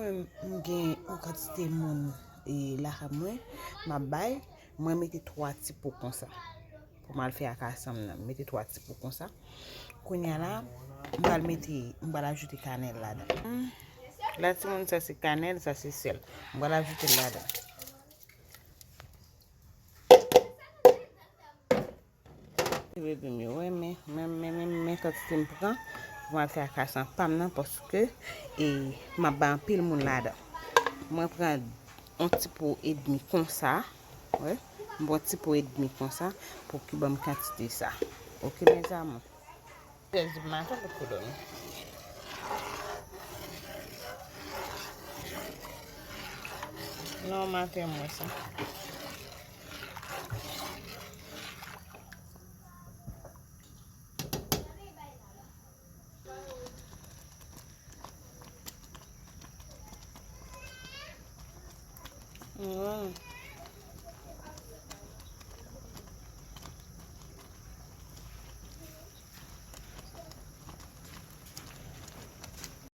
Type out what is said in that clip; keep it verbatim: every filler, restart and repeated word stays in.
M gen yon kantite moun e lakay mwen, m ap bay, mwen mete twa ti po konsa. Pou m al fè a ka sanm nan, m mete twa ti po konsa. Kounye a la, m pral mete, m pral ajoute kanèl ladan. Hmm. La timoun, sa se kanèl, sa se sèl. M pral ajoute l ladan. Bebe m yo, wè, men, men, men, men, men kantite m pran pou m al fè a ka sanm pa m nan, paske e, m ap bay anpil moun ladan. Mwen pran yon ti po edmi konsa, wè, m pran ti po edmi konsa pou ki ban m kantite sa. Oke, mes amours. Sèz di maten pou kou dòmi. Non, maten mwen sa. Mwen,